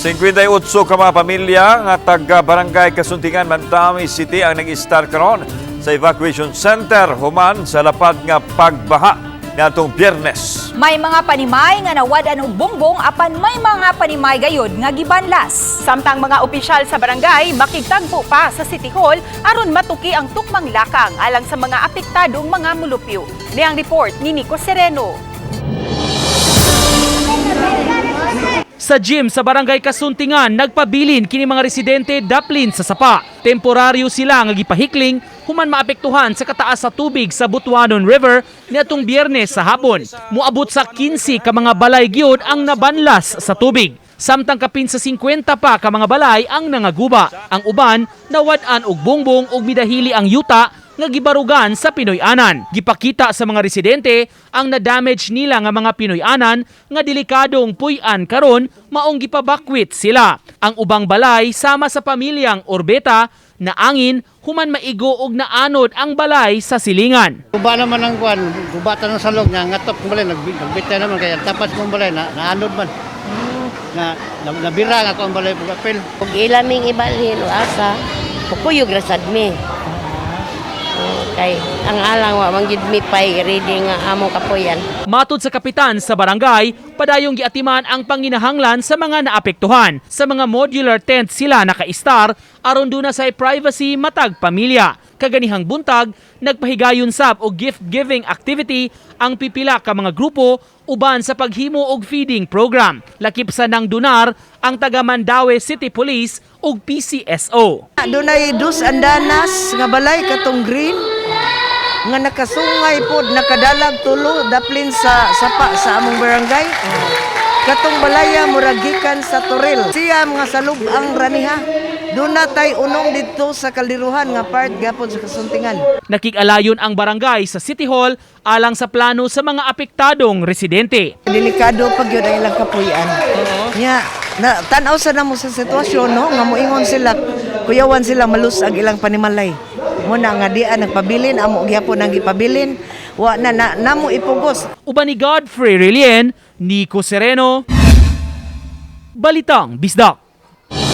58 ka mga pamilya nga taga Barangay Casuntingan, Mandaue City ang nag-istar karon sa evacuation center human sa lapad nga pagbaha niadtong Biyernes. May mga panimay nga nawad-an og bongbong, apan may mga panimay gayod nga gibanlas. Samtang mga opisyal sa barangay makigtagpo pa sa City Hall aron matuki ang tukmang lakang alang sa mga apektadong mga mulupyo. Ni ang report ni Nico Sereno. Sa gym sa Barangay Casuntingan, nagpabilin kini mga residente daplin sa sapa. Temporaryo sila nga gipahikling human maapektuhan sa kataas sa tubig sa Butuanon River niadtong Biyernes sa hapon. Muabot sa 15 ka mga balay gyud ang nabanlas sa tubig. Samtang kapin sa 50 pa ka mga balay ang nangaguba. Ang uban nawad-an og bongbong ug midahili ang yuta nga gibarugan sa Pinoy-anan. Gipakita sa mga residente ang na-damage nila nga mga Pinoy-anan nga delikadong puy-an karon, maong gipabakwit sila. Ang ubang balay, sama sa pamilyang Orbeta, naangin human maigo og naanod ang balay sa silingan. Guba naman ang kuan, gubatan ng salog niya, ngatop kong balay, nagbitay naman, kaya tapas kong balay, na, naanod man. Na nabira nga ako ang balay pag apel. Ug ilaming ibalhin o asa, pukuyog ra sad mi. Oh, kay ang alang wa man gyud mi pay ready nga among kapuyan. Matod sa kapitan sa barangay, padayong giatiman ang panginahanglan sa mga naapektuhan. Sa mga modular tent sila naka-istar aron duna say privacy matag pamilya. Kaganihang buntag, nagpahigayon sab og gift-giving activity ang pipila ka mga grupo uban sa paghimo og feeding program. Lakip sa nang donar ang taga Mandaue City Police ug PCSO. Dunay dus andanas nga balay, katong green nga nakasungay pod, nakadalag tulo daplin sa sapa sa among barangay. Katong balaya murag gikan sa Toril. Siya mga salub ang raniha. Doon na tay unong didto sa kaldiruhan nga part gapon sa Casuntingan. Nakig-alayon ang barangay sa City Hall alang sa plano sa mga apektadong residente. Delikado pag yun ang ilang kapuy-an. Nya, na, tan-aw sa namo sa sitwasyon, no, nga moingon sila, kuyawan sila, malusag ilang panimalay. Muna nga dian nagpabilin, amo gyapon ang gipabilin, wa na, na namo ipugos. Uban ni Godfrey Relien, Nico Sereno, Balitang Bisdak.